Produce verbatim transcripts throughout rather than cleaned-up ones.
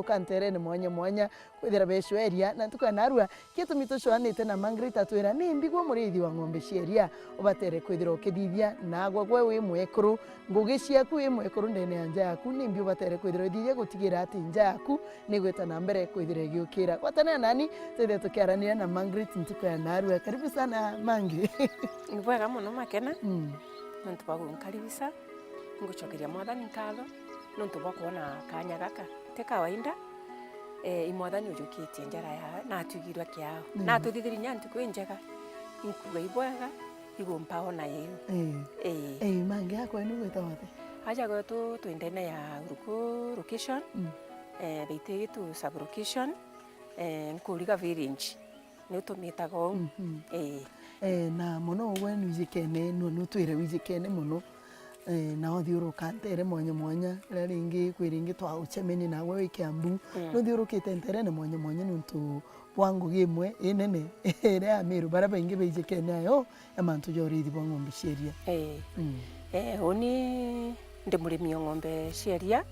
Uka nterene mwanya mwanya kwithira becweria na ntuku ya narua. Gitumi tucwanite na Margaret atwira ni mbigwa muriithi wa ng'ombe cia iria ubatere kwithira ukithithia nagwe gwe wi mwekuru, ngugi ciaku wi mwekuru ndene ya nja yaku, ni mbi ubatere kwithira uthithia gutigira ati nja yaku ni gwita na mbere kwithira igiukira. Gwatanira nani twithire tukiaraniria na Margaret ntuku ya narua. Karibu sana Mangi. Ni bwega mono Makena. Mm. Nontu bwa gunkaribisa, ngucokeria Mwathani nkatho nontu bwa kwona kanya gaka. Ti kawaida, eh, i Mwathani ujukitie njara yawe, na atwigirwe kiao. Mm. Na atuthithirie inya ntuku injega. Inkuga ibwega, igumpa ona iu. Eh. Eh. Eh, Mangi akwa ni gwita wapi? Aja gwetu twi ndene ya Uruku location, mm, eh, Beitegi tu sub location, eh, Nkuriga village. Ni utumitaga uu. Mhm. Ii. Eh, na mono ugwe nwijikene, nu nutwire wijikene mono. Eh, na uthiuruka ntere mwanya mwanya, riria ringi kwi ringi twaucemeni nagwe wi Kiambu. Mm. Nuthiurukite nterene mwanya mwanya niuntu bwa ngugi imwe inene iria ya Miru, baria baingi baijikene ayo ya mantu ja uriithi bwa ng'ombe cia iria. Ii. Mm. Eh, uni ndi murimi o ng'ombe cia iria,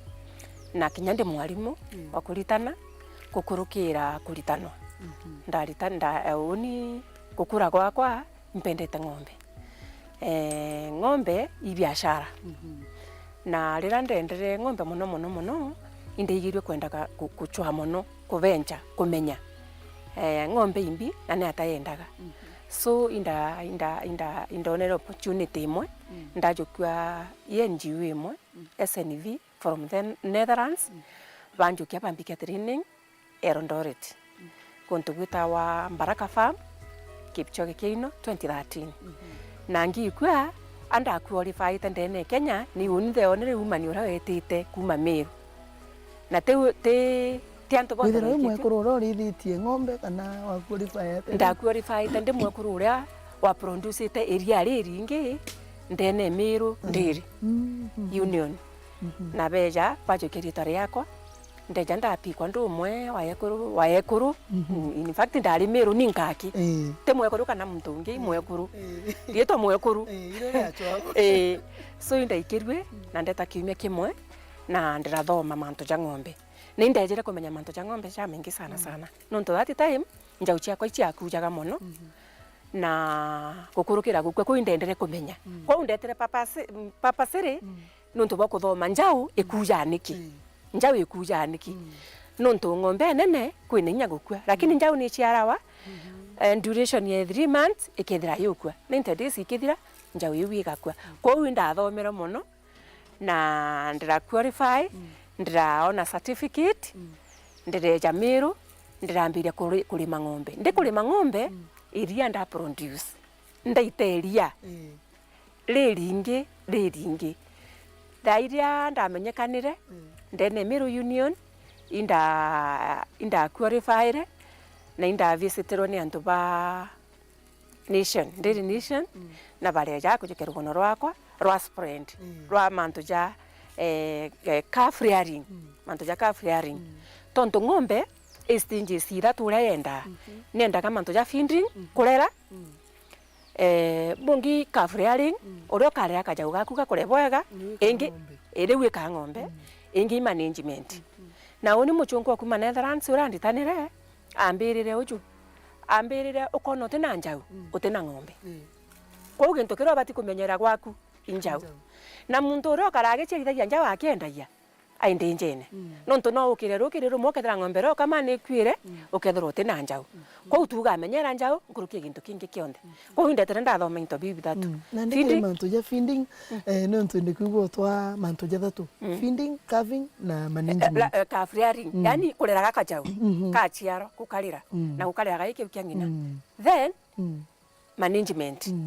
na kinya ndi mwarimu, mm, wa kuritana, gukurukira kuritanwa. Mhm. Ndarita-, nda-, eh, uni gukura gwakwa, impendete ng'ombe. Eh, ng'ombe i biashara. Mhm. Na riria ndendere ng'ombe mono, mono, mono, indaigirue kwendaga ku-, kucwa mono, kuvencha, kumenya, eh, ng'ombe imbi na ni ata yendaga. Mhm. So, inda-, inda-, inda-, indonere opportunity imwe, mm, ndajukua i N G O imwe, mm, S N V, from the Netherlands, mm, banjukia bambikia training Eldoret. Mm. Kuntu gwitawa Mbaraka Farm, Kipchoge Keino, twenty thirteen. Mhm. Na ngikua, anda qualified ndene Kenya, ni uni ndeonere umani uria wetite kuma Meru. Na ti, ti, ti antu bonthe. Withira wi mwekuru uria urithitie ng'ombe kana wa qualified? Nda qualified ndi mwekuru uria wa producite iria riringi ndene Meru, mm, Dairy, mhm, Union. Mhm. Na beja, bajukia riitwa riakwa, ndeja ndapikwa ndi umwe wa ekuru, wa ekuru. Mhm. In fact, ndari Miru ni nkaki. Ii. Ti mwekuru kana muntu ungi, ii, mwekuru. Ii. Riitwa mwekuru. Ii, irio riachwagwa. Ii. So, indaikirue, mm, na ndeta kiumia kimwe, na ndirathoma mantu ja ng'ombe. Na indejire kumenya mantu ja ng'ombe ja maingi sana, mm, sana. Nontu that time, njau ciakwa iciakujaga mono. Mhm. Na gukurukira gukua kuu indendere kumenya. Mm. Kwou ndetere papa si-, m-, papa siri, mm, nontu bwa kuthoma njau ikuja niki. Mm. Njau ikuja niki. Mm. Nontu ng'ombe nene kwina inya gukua, lakini, mm, njau ni ciarawa, mhm, eh, duration ya three months ikethira yukua. Ninety days ikithira, njau iu igakua. Mm. Kwou indathomere mono, na ndira qualify, mm, ndiraona certificate, mm, ndireja Miru, ndirambiria kuri-, kurima ng'ombe. Ndi kurima ng'ombe, mm, iria nda produce. Ndaita iria. Ii. Riringi, riringi. Thaa iria ndamenyekanire, mm, ndene Miru Union, inda-, inda qualifyre, na inda visitirwe ni antu ba Nation, Dairy Nation, mm, na bareja kujukia rugono rwakwa rwa spread, mm, rwa mantu ja, eh, eh, calf rearing, mm, mantu ja calf rearing. Mm. Tontu ng'ombe i stages ithatu uria yendaa. Mhm. Nendaga mantu ja feeding, mhm, kurera, mm, eh, bungi calf rearing, mm, uria ukarera kajau gaku gakure bwega, ni wika ingi, ng'ombe. Ii, riu wika ng'ombe, mm, ingi management. Mhm. Na uni muchunku wa kuma Netherlands uria anditanire, ambirire uju. Ambirire, ukona uti na njau, mm, uti na ng'ombe. Mm. Kwou gintu kiria ubati kumenyera gwaku i njau. Njau. Na muntu uria ukara agiciarithagia njau akiendagia, ai ndinjene. Mm. Nontu no ukire rukiri rumwe ukethira ng'ombe iria ukama ni ikuire, mm, ukethirwa uti na njau. Mm. Kwou tuga menyera njau nkuruki ya gintu kingi kionthe. Mm. Kwou indetere ndathoma into biu bithatu. Mm. Na ndi feeding. Mantu ja feeding, mm, eh, nontu ndi kwigua utwa mantu jathatu. Mm. Feeding, calving na management. Eh, la, eh, calf rearing. Mm. Yani kurera gaka jau, mhm, kachiarwa, gukarira, mm, na gukarira gaki kiu kia ng'ina. Mm. Then, mm, management. Mm.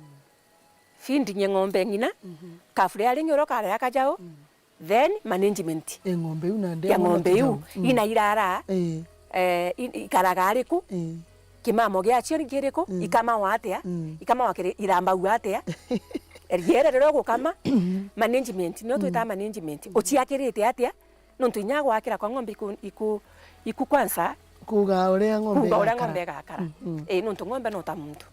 Feeding ya ng'ombe ng'ina, mhm, calf rearing uria ukarera kajau, mm, then management. E ng'ombe iu na ya ng'ombe iu, mm, ina irara, eh, eh, i-, ikaraga ariku, eh, kimamo giacio ni kiriku, mm, ikamawa atia, mm, ikamawa kiri, irambagua atia, riere riria ugukama, management, nio, mm, twitaga management, mm, uciakirite atia, nontu inya gwakira kwa ng'ombe iku, iku, iku kwanza, kuuga uria ng'ombe kuuga uria igakara. Ng'ombe igakara. Mm, mm. Ii, nontu ng'ombe no ta muntu.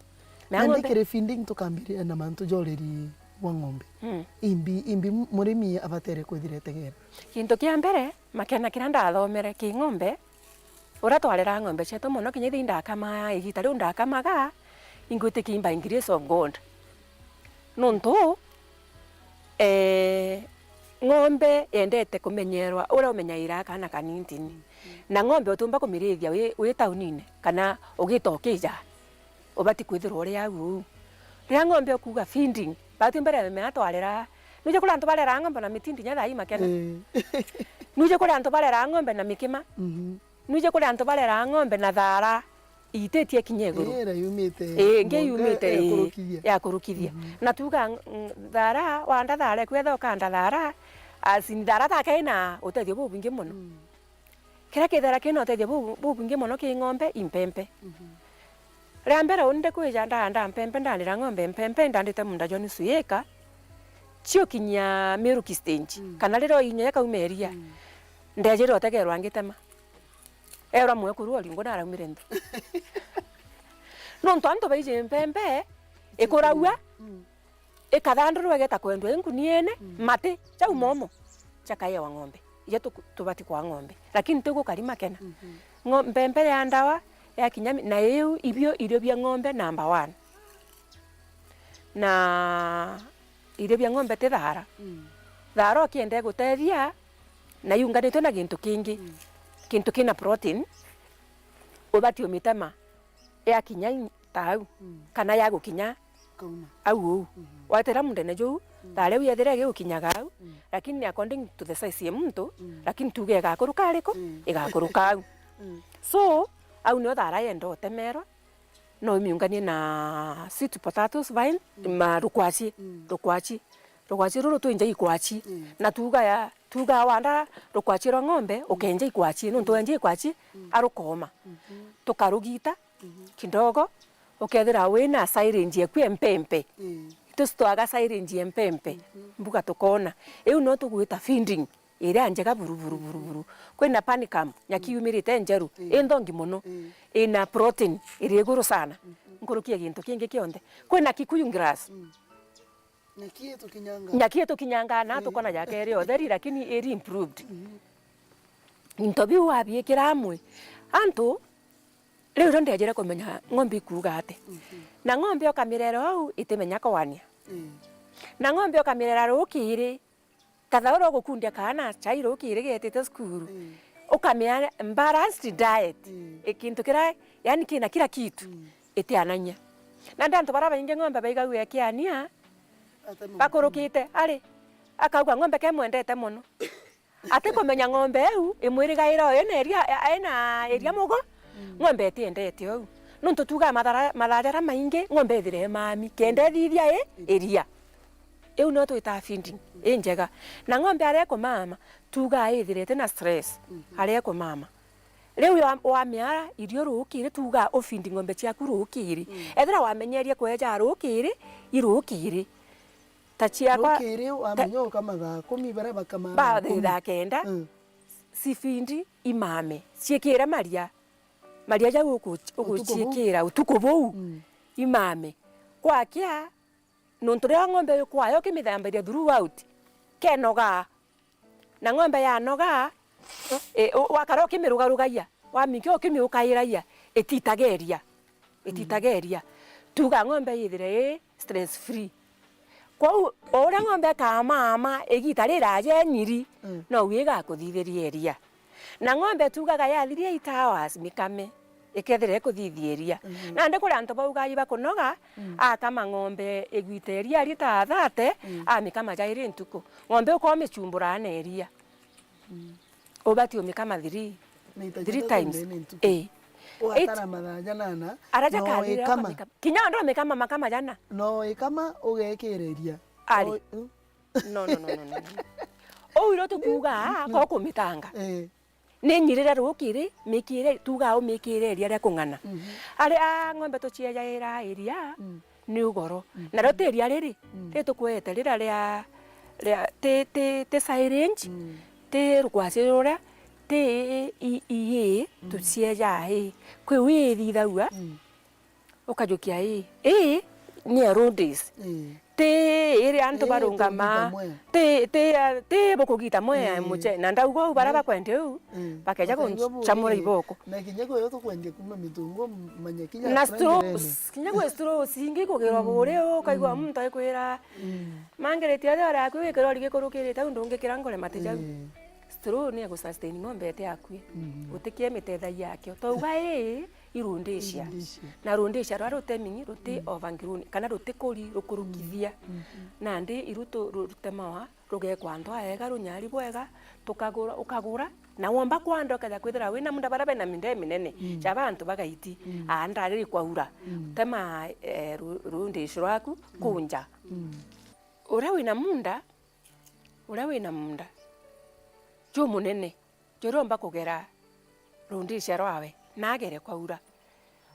Na ng'ombe ndikiri feeding tukambiria na mantu ja ureri wa ng'ombe. Mm. Imbi, imbi murimi abatere kwithira etegera. Gintu kia mbere, Makena kiria ndathomere ki ng'ombe, uria twareraga ng'ombe cietu mono, kinya ithii ndakamaga, igita riu ndakamaga, ingwitikia by grace of God. Nontu, ee, ng'ombe yendete kumenyerwa uria umenyaira kaana kanini. Na ng'ombe utiumba kumirithia wi, wi taunine, kana ugita ukija. Ubati kwithirwa uri au uu. Riria ng'ombe ukuuga feeding, bati mbere ya mea twarera. Nwiji kuri antu bareraga ng'ombe na mitindi nya thaa ii Makena? Ii. Nwiji kuri antu bareraga ng'ombe na mikima? Mhm. Nwiji kuri antu bareraga ng'ombe na thaara iititie kinya iguru? Ii, iria yumite. Ii, ingi yumite, ii, ya kurukithia. Ya kurukithia. Mhm. Na tuuga, mm, thaara, wanda thaara, kwetha ukanda thaara, as in thaara take ina utethio bubwingi mono. Mm. Kiria kithera kina utethio bu-, bubwingi mono ki ng'ombe, i mpempe. Mhm. Ria mbere uni ndikwija ndaanda mpempe, ndaandira ng'ombe mpempe, ndaandite munda jwa nusu ika, ciukinyia milk stage, mm, kana riria inya jakauma iria, mm, ndejire utegerwa ngitema. Erwa mwekuru oringu naraumire nthi. Nontu antu baiji mpempe, ikuraua, mm, ikathandurwa igeta kwendwa i nguniene, mm, mati, jau, mm, momo, jakaewa ng'ombe. Iria tuku-, tubati kwa ng'ombe. Lakini ti gukari Makena. Mhm. Ng'o-, mpempe ya ndawa, yakinya mi-, na iu ibio irio bia ng'ombe number one. Na irio bia ng'ombe ti thaara. Mm. Thaara ukienda igutethia, na yunganitwe na gintu kingi, mm, gintu kina protein, ubati umitema yakinya i-, ta au, mm, kana yagukinya au uu. Mhm. Watera mundene juu, mm, thaara iu yethira igigukinyaga au, mm, lakini according to the size ya muntu, mm, lakini tuge igakuruka ariku? Mm. Igakuruka au. Mm. So, au nio thaara yenda utemerwa, no imiunganie na sweet potatoes vine, mm, ma rukwaci, mm, rukwaci. Rukwaci ruru twinja ikwaci. Mm. Na tuuga ya, tuuga wanda rukwaci rwa ng'ombe, mm, ukenja ikwaci, nontu wenja ikwaci, mm, arukoma. Mhm. Tukarugita, mhm, kidogo, ukethira wina silage eku empempe. Mm. Itu citwaga silage empempe. Mhm. Mbuga tukona. Iu no tugwita feeding iria njega buru, buru, buru, buru. Kwina panicum, nyaki, mm, yumirite njeru, mm, i nthongi mono. Mm. Ina protein iri iguru sana. Mhm. Nkuruki ya gintu kingi kionthe. Kwina Kikuyu grass. Mm. Nyaki itukinyangaa. Nyaki itukinyangaa na, mm, tukona yake iri o theri, lakini iri improved. Mhm. Into biu wabiikira amwe, antu, riu rio ndejire kumenya ng'ombe ikuuga ati. Mhm. Na ng'ombe ukamirera uu, itimenya kwania. Mm. Na ng'ombe ukamirera rukiri, ta thaa uria ugukundia kaana chai rukiri getite cukuru, mm, ukamea balanced diet, mm, i kintu kiria, yani, kina kila kitu, mm, itianania. Na ndi antu baria baingi ng'ombe baigagua ikiania, bakurukite, ari, akauga ng'ombe kemwendete mono. Atikumenya ng'ombe iu imwirigaira o ina iria, ina iria mugo, mm, ng'ombe itiendete ou. Nontu tuugaa mathara-, mathaa jaria maingi, ng'ombe ithire imami, kenda ithithia i, iria. Iu nio twitaa feeding injega. Na ng'ombe aria ikumama, tuugaa ithire itina stress, mhm, aria ikumama. Riu wa-, wamea irio rukiri, tuugaa ufeed ng'ombe ciaku rukiri. Mm. Ethira wamenyerie kweja rukiri, i rukiri. Ta ciakwa, rukiri wamenya ukama thaa kumi, baria bakamaa ba-, thaa kumi, thaa kenda, mm, cifindi imame, ciikire maria. Maria jau uku-, utuku buu, uguciikira utuku buu, mm, imame. Kwakia, nontu riria ng'ombe yu kwayo ukimithambairia throughout, kenogaa. Na ng'ombe yanogaa, e, u-, wakara ukimirugarugagia, wamikia ukimiukairagia, ititaga iria. Ititaga iria. Tuuga ng'ombe yithire i stress free. Kwou, o uria ng'ombe ikamama igita riraja inyiri, mm, noguo igakuthithiria iria. Na ng'ombe tuugaga yathiria eight hours mikame, ikethira ikuthithia iria. Mhm. Nandi kuri antu baugaa ibakunoga, mm, akama ng'ombe igwita iria ri thaa thate, mm, amikama jairi ntuku. Ng'ombe ukomichumbura na iria. Mm. Ubati umikama three, three times. Ii. Ugatara mathaa janana, ara jakathira ukamikama. Kinya ndomikama makama jana. No ikama ugekira iria. Ari. No, no, no, no, no. Uu irio tukuuga, mm, ko kumitanga. Ii. Ni nyirire rukiri, mikire, tuuga umikire iria ria kung'ana. Mhm. Aria ng'ombe tuciejaira iria, mm, ni ugoro. Mhm. Nario ti iria riri, mm, ritukwete riria ria, ria, ti, ti, ti silage, mm, ti rukwaci ruria, ti i, i, i, mm, tuciejaa i. Kwi wi ithithagua, mm, ukajukia i. I ni ya raw days. Mm. ti iri antu barungama, ti, ti, ti bukugita mwea muche. Na ndauga uu, bara bakwendia uu, bakeja gunchamura iboko. Na kinya kwi uyu tukwendia kuma mitungu, manya kinya na straws, kinya kwi straws ingi ikugirwa buri uu, ukaigua muntu aikwira, mangiriti aria ari akui wikirwa rigikurukirite au ndungikira ngore mati jau. Straw ni igusustain ng'ombe iti akui. Gutikie mitethagia yakio. Twauga ii, irundicia. Na rundicia rwa ruteming'i ruti overgrown, kana rutikuri rukurukithia. Nandi iru tu-, ru-, rutemawa, rugekwa ndwaa ega, runyari bwega, tukagura, ukagura, na womba kwanda ukeja kwithira wina munda bara bena minda iminene, ja bantu bagaiti, aa, ndariri kwaura, tema, eh, ru-, rundici rwaku, kunja. Uria wina munda, uria wina munda jumunene, juriomba kugera rundicia rwawe, na agere kwaura.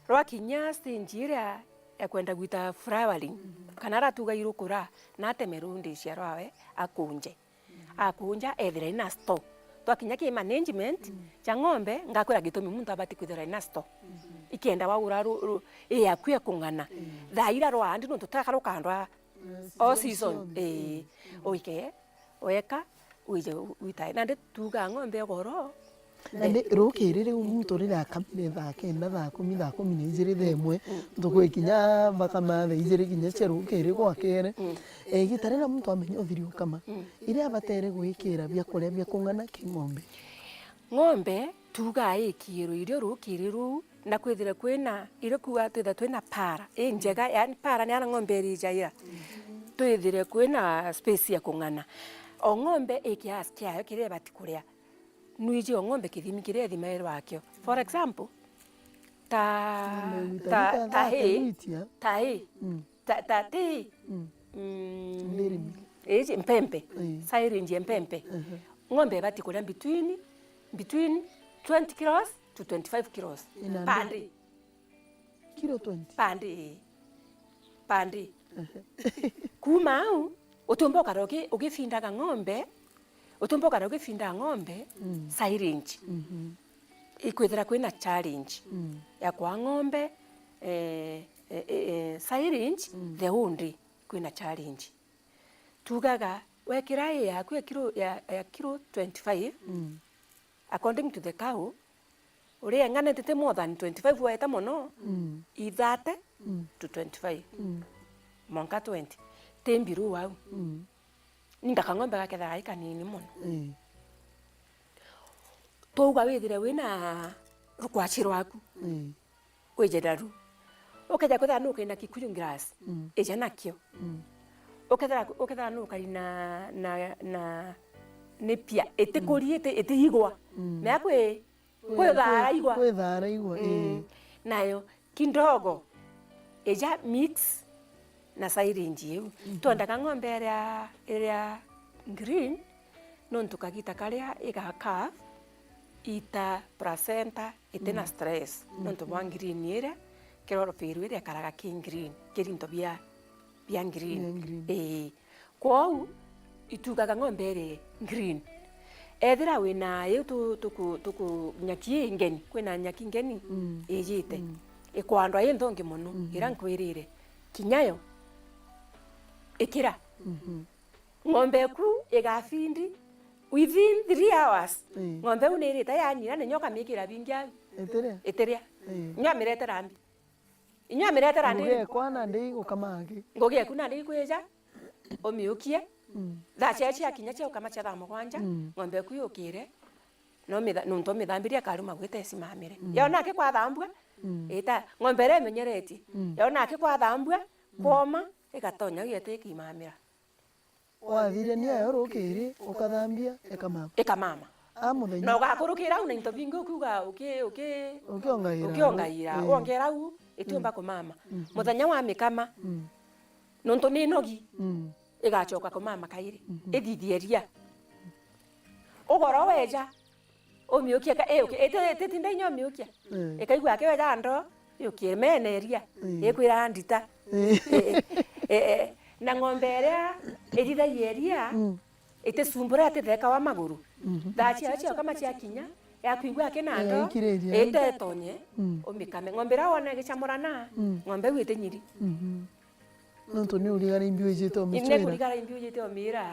Rwakinya stage iria ya kwenda gwita flowering, kana aratuga irukura, na ateme rundicia rwawe, akunje. Akunja, ethira ina store. Twakinya ki management ja ng'ombe, ngakwira gitumi muntu abati kwithira ina store. Ikenda wagura ru-, ru-, ii yaku ya kung'ana. Thaa ira rwandi nontu takaruka ndwa all season. Ii. Uike, weka, wije witae. Nandi tuugaa ng'ombe ugoro. Nandi rukiri riu muntu riria akamire thaa kenda, thaa kumi, thaa kumi na ijiri, thaa imwe, ntuku ikinya bakama thaa ijiri kinya cia rukiri gwakere. Igita riria muntu amenya uthiri ukama, iria abatere gwikira biakuria bia kung'ana ki ng'ombe. Ng'ombe tuugaa ikirwe irio rukiri ruu, na kwithire kwina, irio kuuga twithire twina para injega, yani para ni aria ng'ombe irijaira, twithire kwina space ya kung'ana. O ng'ombe i kiasi kiayo kiria ibati kuria. Nwiji o ng'ombe kithimi kiria ithimairwa akio. For example, ta, ta, ta hii, ta hii, ta, ta ti, mm, iji mpempe, silage ya mpempe. Ng'ombe ibati kuria between, between twenty kilos to twenty-five kilos per day. Kilo twenty? Per day. Per day. Kuuma au, utiumba ukara ugi-, ugifindaga ng'ombe, utiumba ukara ugifindaga ng'ombe silage. Ikwithira kwina challenge ya kwa ng'ombe, eh, eh, eh, eh, silage, the whole day kwina challenge. Tuugaga, wekira ii yaku ya kilo, ya, ya kilo twenty-five, according to the cow, uria ing'anite ti more than twenty-five waeta mono, i thirty to twenty-five. Mwanka twenty. Ti mbiru au. Ninga kang'ombe gakethira gai kanini mono. Twauga withire wina rukwaci rwaku. Wije naru. Ukeja kwithira nukaina Kikuyu grass, ija nakio. Ukethira, ukethira nukaina na, na, ni pia, itikuri, iti-, itiigwa. Mea kwi, kwithara igwa. Kwithara igwa, ii. Nayo kidogo, ija mix na silage iu. Twendaga ng'ombe iria, iria green, nontu kagita karia iga calf, ita placenta, itina stress. Nontu bwa green iria, kiroro firu iria ikaraga ki green, kiri into bia, bia green. Bia green. Ii. Kwou, itugaga ng'ombe iri green. Ethira wina iu tu-, tuku-, tuku-, nyaki ii ngeni, kwina nyaki ngeni ijite. Ikwandwa i nthongi mono, ira nkwirire. Kinya yo, ikira. Ng'ombe eku igafindi within three hours. Ii. Ng'ombe iu ni irite yanyina, na inya ukamikira bingi au. Itiria? Itiria. Ii. Inya amiretera mbi. Inya amiretera ndi. Ngugi ekwa nandi igukama aki. Ngugi eku nandi ikwija, umiukie. Thaa ciayo ciakinya cia ukama cia thaa mugwanja, ng'ombe eku yukire, no mitha-, nontu umithambirie akaruma gwita isimamire. Yona aki kwathambua, ita, ng'ombe iria imenyeretie. Yona aki kwathambua, kwoma, igatonya igeta ikimamira. Wathirania yo rukiri, ukathambia, ikamama. Ikamama. A muthenya. Na ugakurukira au na into bingi ukiuga uki-, uki-, ukiongaira. Ukiongaira. Ii. Wongera au, itiumba kumama. Muthenya wa mikama, nontu ni nogi, igacoka kumama kairi. Ithithie ria. Ugoro weja, umiukie ka, eh, okay, iti, ititinda inya umiukia. Eh. Ikaigua akiweja ndo, yukie mene iria. Eh. Ikwira ndita. Eh. Eh, eh, eh, eh. Na ng'ombe iria ithithagia iria, iticumbura, itithekawa maguru. Thaa ciayo cia ukama ciakinya, yakwigua akina ndo, eh, ikiriria, itetonye, umikame. Ng'ombe iria wona igicamurana, ng'ombe iu itinyiri. Nontu ni urigara imbi wijite umicwira. Ine kurigara imbi wijite umira,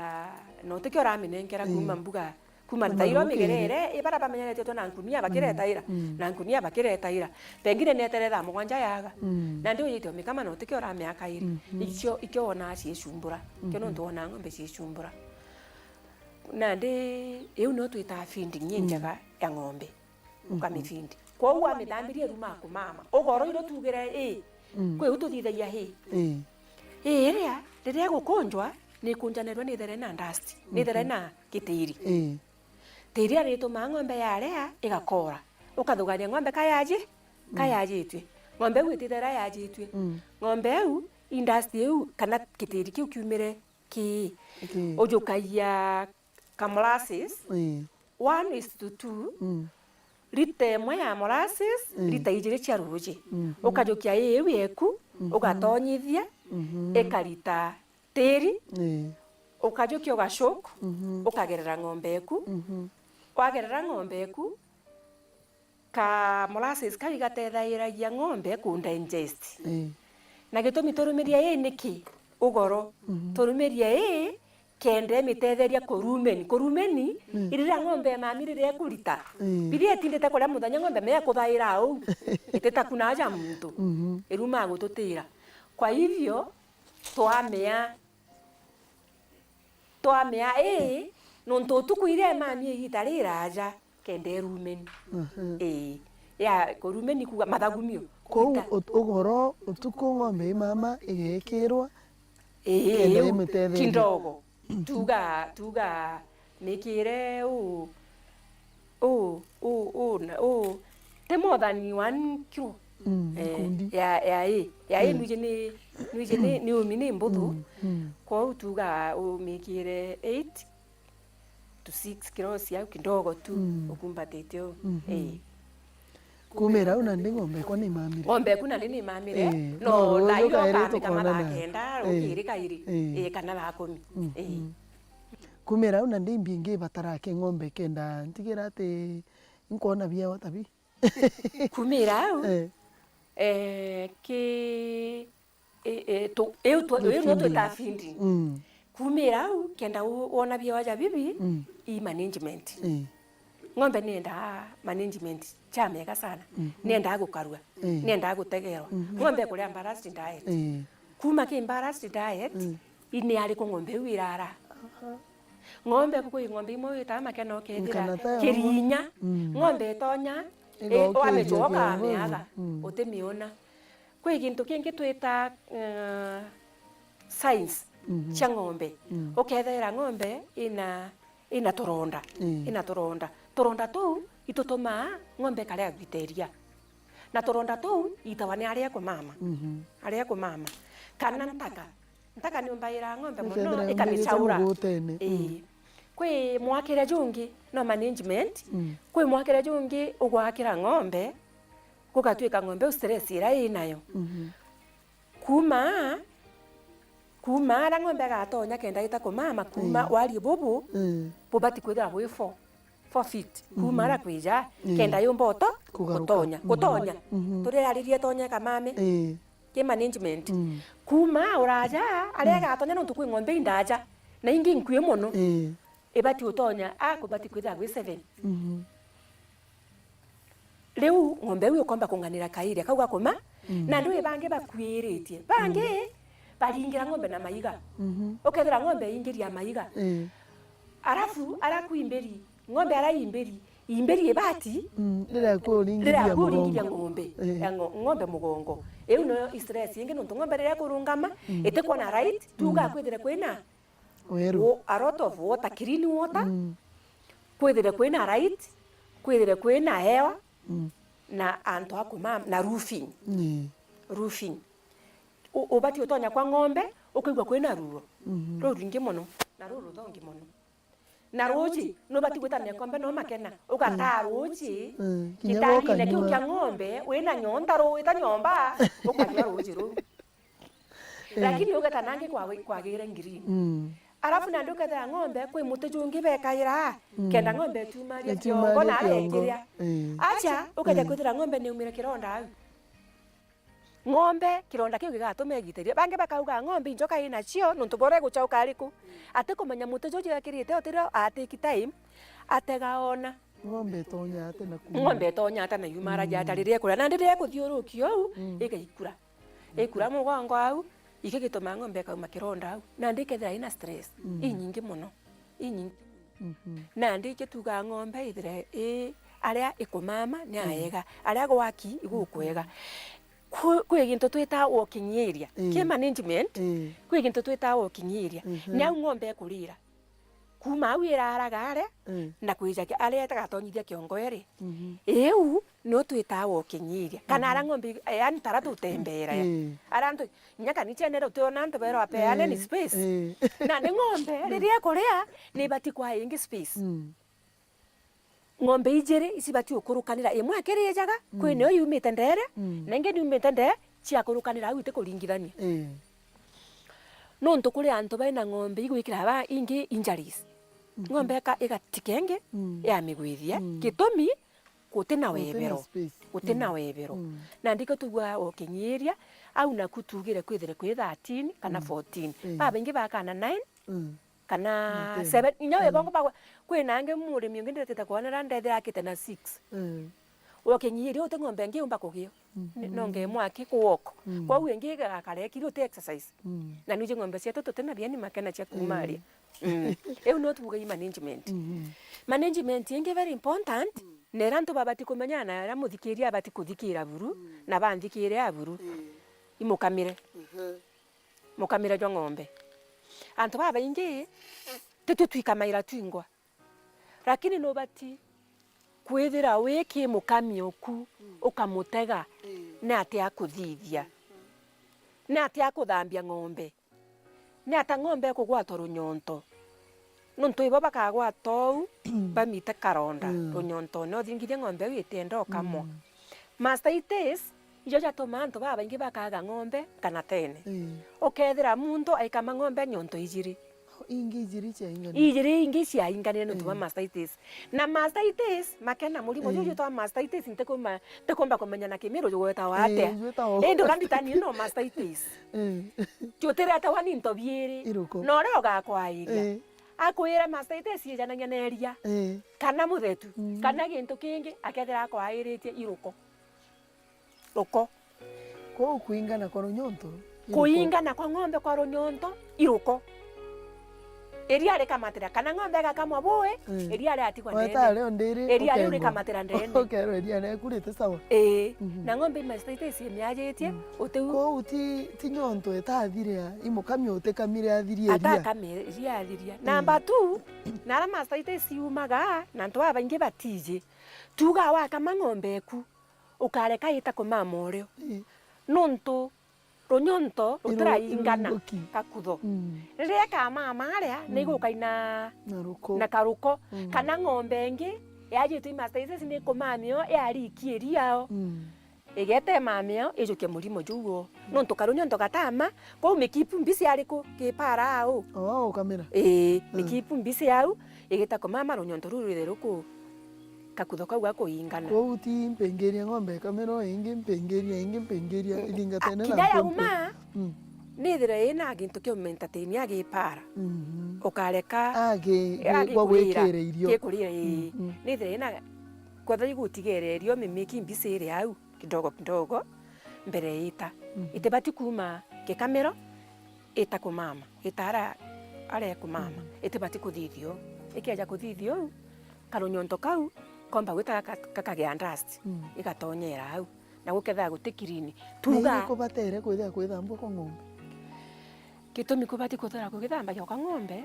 na utikio uraminenkera kuuma mbuga, kuuma tairo migerere, ibara bamenyeretio na nkunia bakireta ira, na nkunia bakireta ira. Pengine netere thaa mugwanja yaga. Nandi wijite umikama na utikio uramea kairi. Icio, ikio wonaa ciicumbura. Kio nontu wonaa ng'ombe ciicumbura. Nandi iu nio twitaa feeding injega ya ng'ombe. Ukamifindi. Kwou wamithambiria iruma kumama. Ugoro irio tugire ii. Kwi u tuthithagia ii. Ii. Ii iria, riria igukunjwa, nikunjanirwe nithere na dust, nithere na gitiri. Ii. Tiri aritumaa ng'ombe yarea igakora. Ukathugania ng'ombe kayaji, kayajitue. Ng'ombe iu itithera yajitue. Ng'ombe iu, i dust iu, kana gitiri kiu kiumire ki, ujukagia ka molasses, ii, one is to two, rita imwe ya molasses, ii, rita ijiri cia ruuji. Ukajukia ii iu yeku, ugatonyithia, ikarita tiri, ii, ukajukia ugacoke, ukagerera ng'ombe eku. Wagerera ng'ombe eku, ka molasses kau igatethairagia ng'ombe ku digest. Ii. Na gitumi turumiria ii niki? Ugoro. Turumiria ii kenda imitetheria kurumeni. Kurumeni, iriria ng'ombe ya mami riria ikurita. Ii. Biria itindite kuria muthenya ng'ombe mea kuthaira au. Ititakunaja muntu. Irumaa gututira. Kwa hivyo, twamea Twamea ii, nontu utuku iria imami igita riraja, kenda irumeni. Ii, ya kurumeni kuga mathagumio. Kou ut-, ugoro utuku ng'ombe imama igekirwa, ii, kenda iu imitetheria. Kindogo. Tuga, tuga mikire uu, uu, uu, uu, na, uu, ti more than one kilo. Mm, eh, ikundi. Ya, ya ii, ya ii, mm, nwiji ni, nwiji ni, ni umi ni mbuthu. Mm, mm. Kwou tuga umikire eight to six kilos au kidogo tu, mm, ukumbatite uu. Mhm. Eh. Kumira au nandi ng'ombe ekwa ni mamire. Ng'ombe eku nandi ni mamire. Eh, no, no, ruuju thaa iria kairi ukamika mathaa tukonana kenda, eh, rukiri kairi. Eh. Eh, kana thaa kumi. Mm, eh, mm. Kumira au nandi mbi ngibatara ki ng'ombe kenda ntigira ati nkwona biawa tabi. Kumira au, eh, eh, ki, eh, eh, tu, iu tu, iu no twita feeding. Mm. Kumira au, kenda u-, wona biawa ja bibi, mm, i management. Eh. Ng'ombe niendaa management ja mega sana. Mhm. Niendaa gukarua. Eh. Niendaa gutegerwa. Mhm. Ng'ombe ikuria balanced diet. Eh. Kuma ki balanced diet, mm, ini ariku ng'ombe iu irara? Aha. Ng'ombe, kwi ng'ombe imwe witaa makena ukethira kirinya, mm, ng'ombe itonya, igoka wamicwa ikiria ukamitha, mm, utimiona. Kwi gintu kingi twita, eh, signs, mhm, cia ng'ombe. Mm. Ukethira ng'ombe ina, ina turonda, mm, ina turonda. Turonda tuu itutumaa ng'ombe ikarea gwiteria. Na turonda tuu itawa ni aria kumama. Mhm. Aria kumama. Kana ntaka. Ntaka ni umbaira ng'ombe mono, ikamicaura. Ii. Mm. Kwi mwakire jungi, no management. Mm. Kwi mwakire jungi ugwakira ng'ombe, gugatwika ng'ombe u stress iria inayo. Mhm. Kuma, kuma ara ng'ombe agatonya kenda ita kumama, kuma, eh, warie bubu, eh, bubati kwithira bwi four, four feet. Mhm. Kuma ara kwija, mm, kenda yumba uto, kugaruka, gutonya, mhm, gutonya. Mhm. Tureraririe tonye kamame. Eh. Ki management. Mm. Kuma uraja, aria, mm, igatonya nontu kwi ng'ombe indaja, na ingi nkui mono. Eh. Ibati utonya, a kubati kwithira gwi seven. Mhm. Riu ng'ombe iu ikomba kung'anira kairi, kau gakuma, mm, na ndui bangi bakuiritie. Bangi, mm, baringira ng'ombe na maiga. Mhm. Ukethira ng'ombe ingiria maiga. Eh. Arafu, ara kwi mberi, ng'ombe ara i mberi, i mberi ibati, mm, riria kuringiria, riria kuringiria mugongo, ng'ombe, eh, ya ng'o-, ng'ombe mugongo. Iu noyo stress ingi, nontu ng'ombe riria kurungama, mm, itikwona right, tuga, mm, kwithire kwina weru, a lot of water, clean water, mm, kwithire kwina right, kwithire kwina hewa, mm, na antu a kumama, na roofing. Mm. Roofing. U-, ubati utonya kwa ng'ombe, ukaigua kwina ruo. Mhm. Rurwingi mono, na ruruthongi mono. Na ruuji, nubati gwita mekombe no makena, ugataa, mm, ruuji, mm, kinya gitangine kiu kia ng'ombe, wina nyonta ruita nyomba, ukanyua ruuji ruu. Eh. Lakini ugeta nangi kwa, kwagire green. Mm. Arafu nandi ukethira ng'ombe, kwi muti jungi bekaira, mm, kenda ng'ombe itumaria kiongo na kiongo, arekiria. Eh. Acha, ukeja, eh, kwithira ng'ombe niumire kironda au. Ng'ombe, kironda kiu gigatuma igita iria. Bangi bakauga ng'ombe injoka inacio, nontu bora igucauka ariku. Atikumenya muti juju ekirite utirio atiki time, atega ona. Ng'ombe itonya ate na kuuma. Ng'ombe itonya ata na yuma ara jata riria ikuria. Nandi riria ikuthiurukia uu, igaikura. Ikura mugongo au, iki gituma ng'ombe ikauma kironda au. Nandi ikethira ina stress inyingi mono. Inyingi. Nandi iki tugaa ng'ombe ithire i aria ikumama ni aega, aria gwaki igukwega. Kwi, kwi gintu twita walking area. Ki management, kwi gintu twita walking area. Ni au ng'ombe ikurira. Kuuma au iraraga aria, na kwija ki-, aria itagatonyithia kiongo iri. Iu nio twita walking area. Kana aria ng'ombe, yani tara tutembeera ya. Aria antu, inya kanicene ri utiona antu berwa peane ni space. Nandi ng'ombe, riria ikuria, ni ibati kwaa ingi space. Ng'ombe ijiri icibati gukurukanira, imwe akirijaga, kwi nio yumite ndere, na ingi niumite ndere, ciakurukanira au itikuringithania. Nontu kuri antu baina ng'ombe igwikira ba ingi injuries. Ng'ombe ika-, igatika ingi, yamigwithia. Gitumi, gutina webero. Gutina webero. Nandi ikio tugua walking area, au naku tugire kwithire kwi thirteen kana fourteen. Babaingi bakana nine, kana seven, inya webongo bagwa. Kwina angi murimi ungi ndiretete kwonera ndethira akite na six. Walking area uti ng'ombe ingi yumba kugio. Ni-, nonge mwaki ku walk. Kwou ingi igakara ikiri uti exercise. Na nwiji ng'ombe cietu tutina bieni makena cia kuuma aria. Iu no tuuga i management. Management ingi very important, na iria antu babati kumenyana na iria muthikiria abati kuthikira buru, na banthikire a buru. Imukamire. Mukamire jwa ng'ombe. Antu babaingi, titwe twikamaira twingwa. Lakini nubati kwithira wi ki mukami uku, ukamutega, ni atia akuthithia? Ni atia akuthambia ng'ombe? Ni ata ng'ombe ikugwatwa runyonto? Nontu ibo bakagwata uu, bamite karonda runyontone, uthingithie ng'ombe iu itienda ukamwa. Mastitis, ijo jatuma antu babaingi bakaga ng'ombe kana tene. Ukethira muntu aikama ng'ombe nyonto ijiri. Ingi ijiri ciainganire. Ijiri ingi ciainganire nontu bwa mastitis. Na mastitis, makena murimo juju jwitwa mastitis, ntikuma-, ntikumba kumenya na kimiru jugwetawa atia. Indi uria nditanie no mastitis. Jutiretawa ni into biiri. Iruko. Na uria ugakwairia. Akwira mastitis ijanagia na iria. Kana muthetu. Kana gintu kingi, akethira akwairitie iruko. Ruko. Kwou kuingana kwa runyonto, iruko. Kuingana kwa ng'ombe kwa runyonto, iruko. Iria rikamatira, kana ng'ombe igakamwa bui, iria riatigwa ndene. Iria riu rikamatira ndene. Ukerwa iria riaku riti sawa. Ii. Na ng'ombe imastaite ciemiajitie, utiu. Kwou ti, ti nyonto itathire, imukami utikamire athirie iria. Atakame iria athiria. Namba two, na aria mastaite ciumaga, na antu babaingi batiji. Tuga wakama ng'ombe eku, ukareka ita kumama urio. Ii. Nontu runyonto rutiraingana kakutho. Riria ikamama aria, ni igukaina na karuko. Kana ng'ombe ingi yajitwe i mastitis ni ikumamio yarikia iriao. Igeta imamio ijukie murimo juu o. Nontu karunyonto gatama, kwou mikipu mbisi ariku kipara au. Oo, ukamira. Ii, mikipu mbisi au, igita kumama runyonto ruu rwithe ruku kakutho kau gakuingana. Kwou ti mpingiria ng'ombe ikamira o ingi, mpingiria ingi, mpingiria ithingatene na kinya yauma, nithire ina gintu kia umentatainia agipara. Ukareka agi-, agi-, gwa kurira, gwikira irio. Gikurira, ii. Nithire ina, kwethira igutigere irio mimiki mbisi iri au kidogo kidogo mbere ita. Itibati kuuma kikamiro ita kumama, ita ara, ara ikumama. Itibati kuthithia uu. Ikeja kuthithia uu, karunyonto kau komba gwita gaka-, gakagia dust, igatonyera au. Na gukethira guti clean. Tuga. Ni iriku batere kwithira kwithambwa kwa ng'ombe? Gitumi kubati kuthira kugithamba gioka ng'ombe,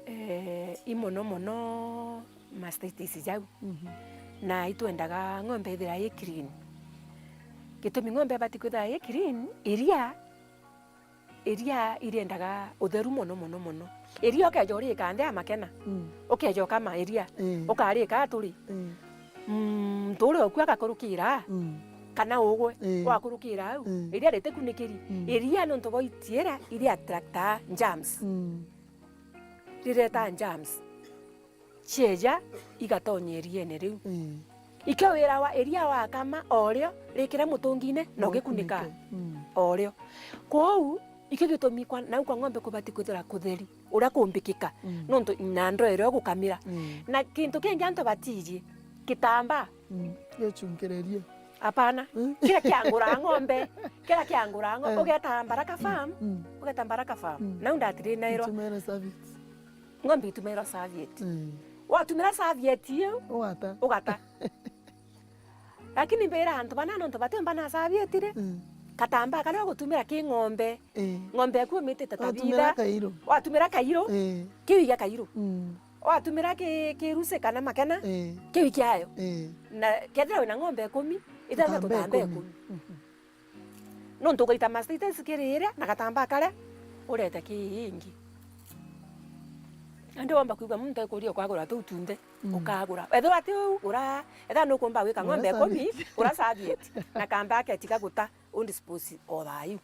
eh, i mono mono mastitis jau. Na itwendaga ng'ombe ithira i clean. Gitumi ng'ombe ibati kwithira i clean, iria, iria iriendaga utheru mono, mono, mono. Iria ukeja urika nthi ya makena. Ukeja ukama iria. Ukarika aturi. Muntu uria ukua agakurukira. Kana ugwe, wakurukira au. Iria ritikunikiri. Iria nontu bwa itiera, iria attractaa germs. Rireta germs. Cieja igatonya iriene riu. Ikio wirawa iria wakama orio, rikire mutungine na ugikunika orio. Kwou, ikio gitumi kwa, nau kwa ng'ombe kubati kwithira kutheri, uria kumbikika, nontu na ndoo iria ugukamira. Na kintu kingi antu batiji, kitambaa. Gicunkiririe. Apana. Kiria kiangura ng'ombe, kiria kiangura ng'ombe, ugeta Baraka Farm, ugeta Baraka Farm. Nau ndatiri nairwa. Ng'ombe itumairwa serviette. Watumira serviette iu, ugata. Lakini mbira antu bana nontu batiumba na serviette ri, katambaa karia ugutumira ki ng'ombe. Ng'ombe yaku umitite tabitha. Watumira kairu. Watumira kairu, kiu igia kairu. Watumira ki, ki rusi kana makena, kiu ikiayo. Na kethira wina ng'ombe ikumi, ithana tutambaa ikumi. Nontu ugaita mastitis kiri iria na gatambaa karia urete ki ingi. Andi womba kwigua muntu akuria ukagura tuu tunthe, ukagura. Ethirwa ti uu, gura, ethirwa nukumba gwika ng'ombe ikumi, gura serviette na kambaketi ga guta, undispose o thaa iu.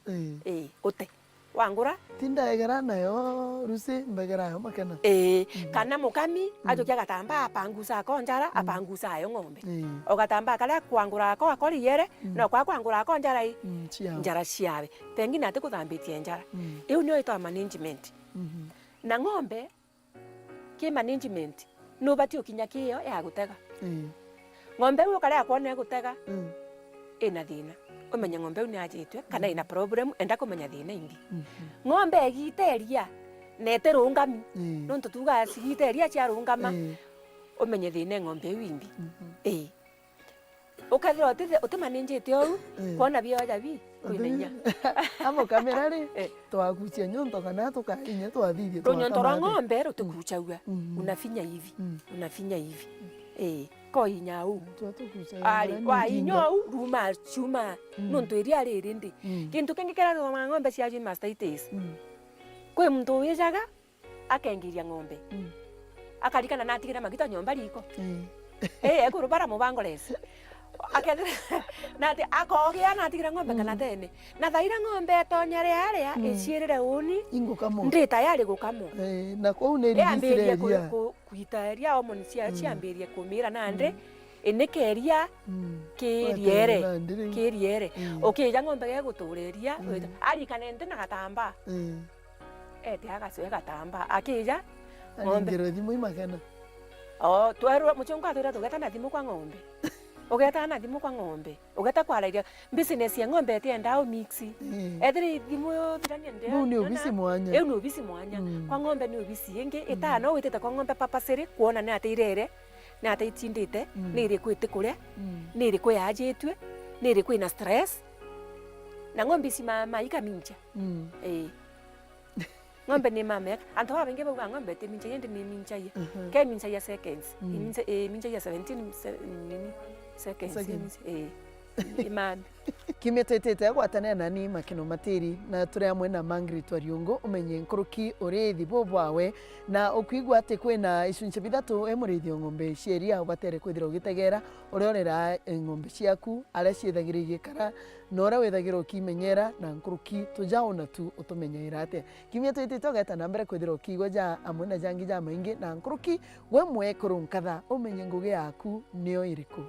Ii, ute. Wangura? Ti ndaegera nayo rusi, mbegera yo makena. Ii, kana mukami, ajukia gatambaa, apangusa ako njara, apangusa ayo ng'ombe. O gatambaa karia kwangura ako, ako riere, no kwa kwangura ako njara i? Njara ciawe. Pengine ati kuthambitie njara. Iu nio itwa management. Na ng'ombe, ki management, nubati ukinya kiyo ya gutega. Ng'ombe iu ukarea kwona igutega, ina thina. Umenye ng'ombe iu ni ajitwe, kana ina problem, enda kumenya thina imbi. Ng'ombe igita iria, na itirungami. Nontu tuuga cigita iria ciarungama, umenye thina e ng'ombe iu imbi. Ii. Ukethirwa uti, utimanijite ou, kwona bioja bi, kwina inya. Amukamira ri, twakucia nyonto kana tuka-, inya twathithia. Runyonto rwa ng'ombe rutikuchagua. Unafinya hivi, unafinya hivi. Ii, ko inya ou. Ari, wa inya ou, ruma chuma. Nontu iria riri ndi. Kintu kingi kiria rwa ng'ombe cia mastitis. Kwi muntu wijaga, akengiria ng'ombe. Akarikana natigire magita nyomba riko. Ii, ekuru bara mubango resi. Akethira nati akogia natigire ng'ombe kana tene. Na thaira ng'ombe etonya riaria, iciirire uni, ndi tayari gukamwa. Ii, na kwou ni ambiririe ku-, ku-, kuita iria, hormone cia, ciambirie kumira nandi, inikeria kiriere, kiriere. Ukija ng'ombe gegutureria, arikane nti na gatambaa. Ete agacwe gatambaa, akija ng'ombe. Aringirwe thimu i makena. Oo, twerwa muchungu atwira tugeta na thimu kwa ng'ombe. Ugeta na thimu kwa ng'ombe. Ugeta kwarairia business ya ng'ombe itienda u mix. Ethira thimu yo thirania ndia. Iu ni ubisi mwanya. Iu ni ubisi mwanya. Kwa ng'ombe ni ubisi ingi. Itano witite kwa ng'ombe papasiri, kuona ni atia irere, ni atia itindite, ni iriku itikuria, ni iriku yajitue, ni iriku ina stress. Na ng'ombe ici mama ikamincha. Ii. Ng'ombe ni mama yake. Antu babaingi bauga ng'ombe itiminchagia, indi ni iminchagia. Ke iminchagia seconds. Imincha-, eh, iminchagia seventeen se-, nini? Seconds. Seconds. Imincha-, eh. Imami. Kiumia twitite gwatanira nani Makeno Matiri, na turi amwe na Margaret Wariungu, umenye nkuruki uriithi bubwawe, na ukwigua ati kwina icunci bithatu e muriithi o ng'ombe cia iria ubatere kwithira ugitegera uria urera ng'ombe ciaku, aria ciithagira igikara, na uria withagira ukimenyera, na nkuruki tujaona tu utumenyaira atia. Kiumia twitite ugeta na mbere kwithira ukiigua ja amwe na jangi jamaingi na nkuruki, we mwekuru nkatha umenye ngugi yaku niyo iriku.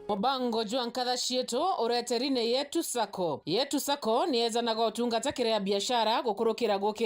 Mubango jwa nkatha cietu ureteri ni Yetu Sacco. Yetu Sacco ni yejanaga utungata kiri a biashara gukurukira guki-